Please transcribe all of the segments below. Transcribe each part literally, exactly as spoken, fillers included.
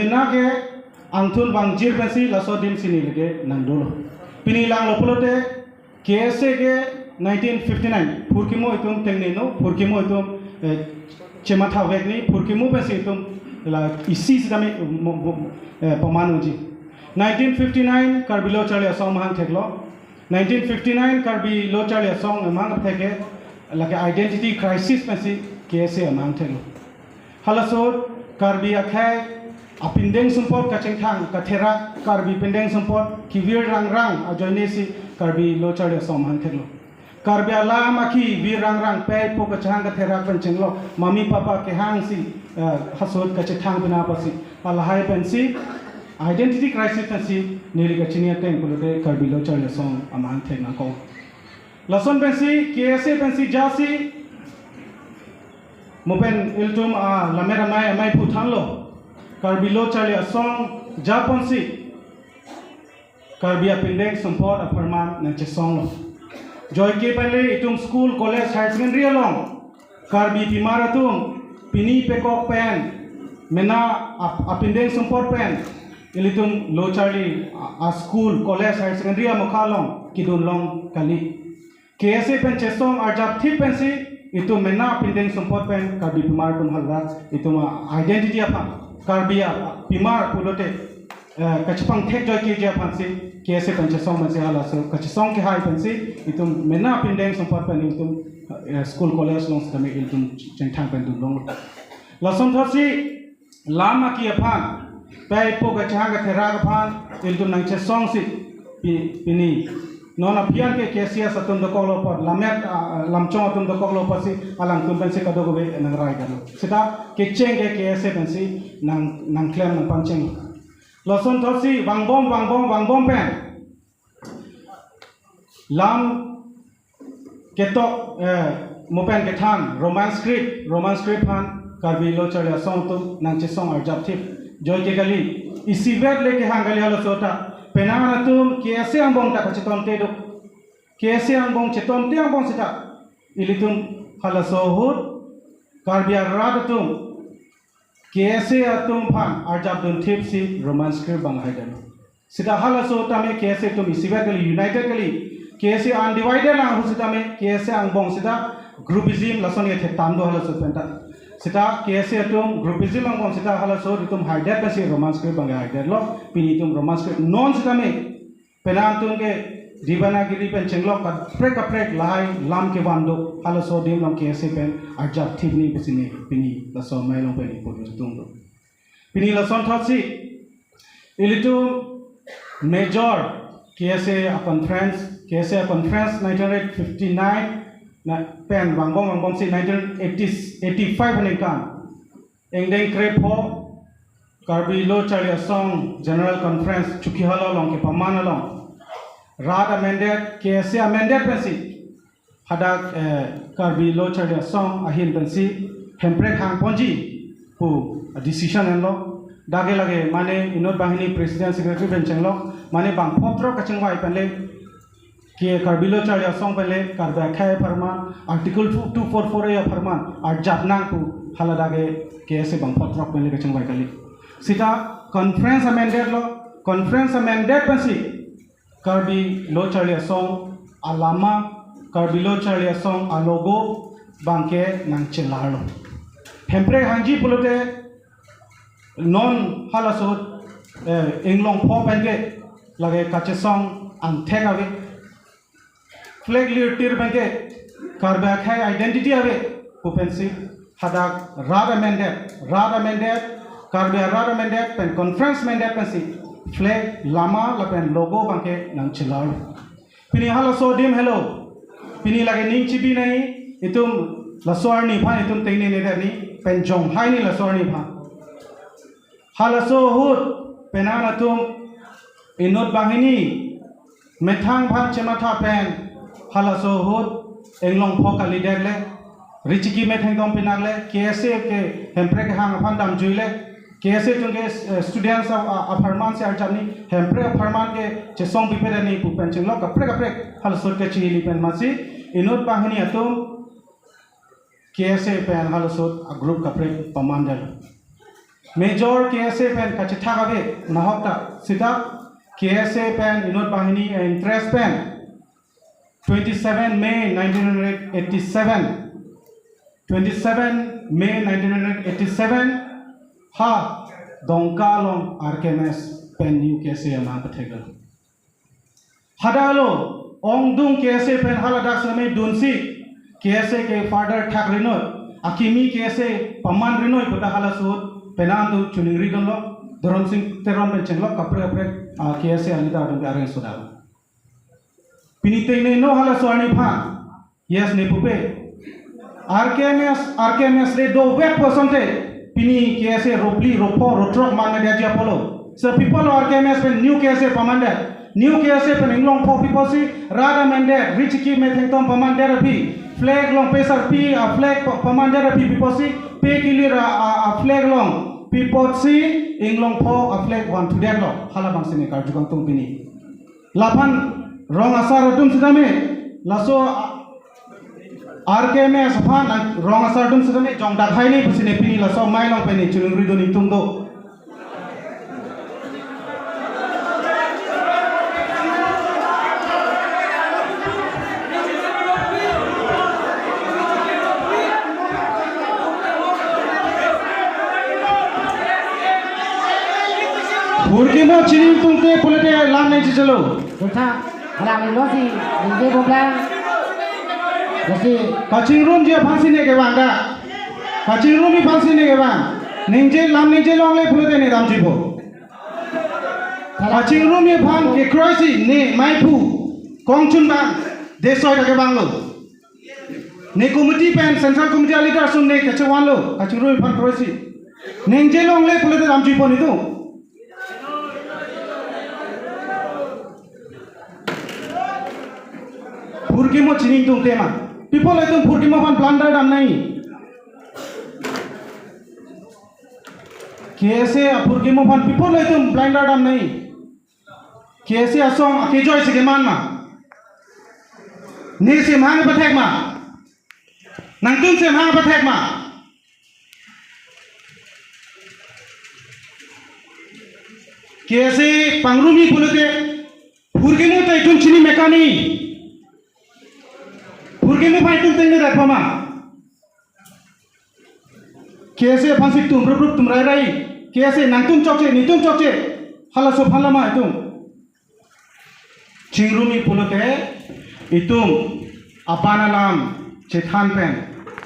Nake angthun vangjir pensi laso adim si neli ke nangdolo. Pini langlo pulote K S A ke nineteen fifty-nine, phurkimo itum tengneno, phurkimo itum, eh, chematha vekne, phurkimo pensi itum la isi sitame mo, mo, eh, paman unji. Nineteen fifty-nine Karbi Lo Charli Asong amahang theklo. Nineteen fifty-nine Karbi Lo Charli Asong amahang thek ke lake identity crisis pensi K S A amahang theklo. Halaso Karbi akhei apindeng sumpot kachingthang katherak, Karbi pindeng sumpot kevir rangrang ajoine si Karbi Lo Charli Asong amahang theklo. Karbi alam akhi vir rangrang pei po kachehang katherak pen chenglo, mami papa kehang si, eh, halaso kachethang pina pasi, halahai pensi identity crisis pensi neli kachini ateng pulote Karbi Lo Charli Asong amahang thek nangkok. Lason pensi K S A pensi jasi mo pen ilitum, ah, lammet amei amei phuthanlo. Karbi Lo Charli Asong japonsi Karbi apindeng sumpot apharman nangchesonglo. Joike penle itum school, college, higher secondary along Karbi pimar atum pini pekok pen mena ap-, apindeng sumpot pen ilitum Lo Charli a, a school, college, higher secondary amokha along kedun long kali. K S A pen chesong arjap thip pensi itum mena apindeng sumpot pen Karbi pimar atum hala itum a-identity aphan, Karbi apimar pulote, eh, kachepangthek joikeji aphansi K S A pen chesong pensi halaso kachesong kehai pensi itum mena apindeng sumpot pen itum, eh, school college along sitame itum chingthang pen dun long. Lason thotsi lam akhi aphan, pei po kachehang katherak aphan ilitum nangchesongsi pi-, pini non aphi an ke K S A atum dokoklo apot, lammet, ah, lamchong atum dokoklo apotsi alangtum pensi kadokave nangrai kalo. Sita kecheng ke K S A pensi nang, nangklem nangpangcheng. Lason thotsi vangbom vangbom vangbom pen lam ketok, eh, mo pen kethan Roman script, Roman script aphan Karbi Lo Charli Asong atum nangchesong arjap thip. Joike kali, isivet le kehang kali halaso ta. Penang atum K S A angbong ta kachetonte do. K S A angbong chetonte angbong sita ilitum halaso ahut Karbi arat atum K S A atum aphan arjap dun thip si Roman script abang haidamlo. Sita halaso tame K S A atum isivet kali, united kali. K S A undivided lang ahut sitame K S A angbong sita groupism lason ke thetan do halaso penta. Sita K S A atum groupism angbong sita halaso itum haidet pensi Roman script abang haidetlo. Pini itum Roman script non sitame penang atum ke Devanagiri pen chenglok kaprek kaprek lahai lam kevan do, halaso adim along K S A pen arjap thip ni pensi ne pini laso amei along pen ipo tung do. Pini lason thotsi ilitum major K S A conference, K S A conference nineteen fifty-nine na pen vangbom vangbom si nineteen eighty, eighty-five aningkan ingdeng krepho Karbi Lo Charli Asong General Conference Chokihola along kepaman along rat amended, K S A amended pensi hadak, eh, Karbi Lo Charli Asong ahin pensi Hemprek hangponji pu decision enlo. Dak ke lake mane inut banghini president secretary pen chenglok, mane bangpho throk kachingvai penle ke Karbi Lo Charli Asong penle Karbi akhei apharman, Article two four four A apharman arjap nang pu hala dak ke K S A bangpho throk penle kachingvai kali. Sita conference amended lo, conference amended pensi Karbi Lo Charli Asong alama, Karbi Lo Charli Asong alogo abang ke nangchelarlo. Hemprek hangji pulote non halaso, eh, inglong pho pen ke lake kachesong angthek ave. Flag lirtir pen ke Karbi akhei identity ave pu pensi hadak rat amended, rat amended, Karbi rat amended pen conference amended pensi flag, lama lapen logo abang ke nangchelar. Pini halaso adim helo. Pini lake ning chibi nai itum laso arni aphan itum tengne ne der ni pen jonghai ni laso arni aphan. Halaso ahut penang atum inut banghini methang aphan chematha pen halaso ahut inglong pho kalidet le, richiki methang dom pinak le, K S A ke Hemprek hang aphan damjui le, K S A atum ke, eh, students a, a, apharman si arjap ni, Hemprek apharman ke chesong pipe ni pu pen chenglok kaprek kaprek halaso ke chihili pen masi inut banghini atum K S A pen halaso a group kaprek paman del. Major K S A pen kachethak ave nahok ta sita K S A pen inut banghini interest pen twenty-seven May nineteen hundred eighty-seven, twenty-seven May nineteen hundred eighty-seven ha Dongka along R K M S pen New K S A aman patheklo. Hadalo ongdung K S A pen haladak seme dunsi K S A ke further thakrinoi, akimi K S A pamanrinoi puta halaso penang atum chiningri dunlo, Dharam Sing Teron pen chenglok kaprek kaprek, ah, K S A alida atum ke areng soda. Pini tengneno halaso arniphan. Yes, ne pupe. R K M S, R K M S le dovek pu asonte pini K S A ropli, ropho, rotrok manmedeji apotlo. So people R K M S pen New K S A pamandet. New K S A pen inglongpho pi apotsi rat amandet, richiki methengtom pamandet aphi, flag along pesarpi a-flag pa-, pamandet aphi pi apotsi, pe kilir a, a, a-flag along pi apotsi inglongpho a-flag vanthudetlo. Halabangsi ne karju kangtung pini. Laphan rong asar atum sitame, laso R K M S aphan rong asar atum sitame jongdak haini pusi ne pini laso amei along pen ne chiningri dun ingtung do. Phurkimo chini tungte pulote lam nangchechelo. Dotha, hala amilo si, ningje bomlang. Lasi kachingrumji aphansi ne kevang da. Kachingrumji aphansi ne kevang. Ningje lam ningje longle pulote ne damjipo. Kachingrumji aphan kekroisi ne maiphu kongchun bang. Desoi ta kevanglo. Ne committee pen, Central Committee a-leader ason ne kachevanlo, kachingrumji aphan kroisi. Ningje longle pulote damjuipo netum. Phurkimo chini tungte ma. People itum phurkimo aphan plunder dam nangji. K S A aphurkimo aphan people itum plunder dam nangji. K S A asong akejoi si keman ma? Ne semhang pathek ma? Nangtum semhang pathek ma? K S A pangrumji pulote phurkimo ta itum chini mekani. Phurkimo aphan itum tengne dak ma? K S A aphansi tum rup rup tum rai rai. K S A nangtum chokche, netum chokche. Halaso aphan lama itum chingrumji pulote itum aban alam chethan pen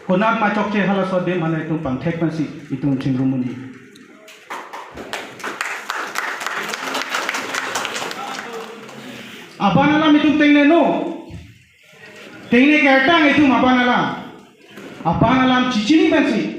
konat ma chokche halaso adim mane itum pangthek pensi itum chingrum unji. Aban alam itum tengneno. Tengne kertang itum aban alam. Aban alam chichini pensi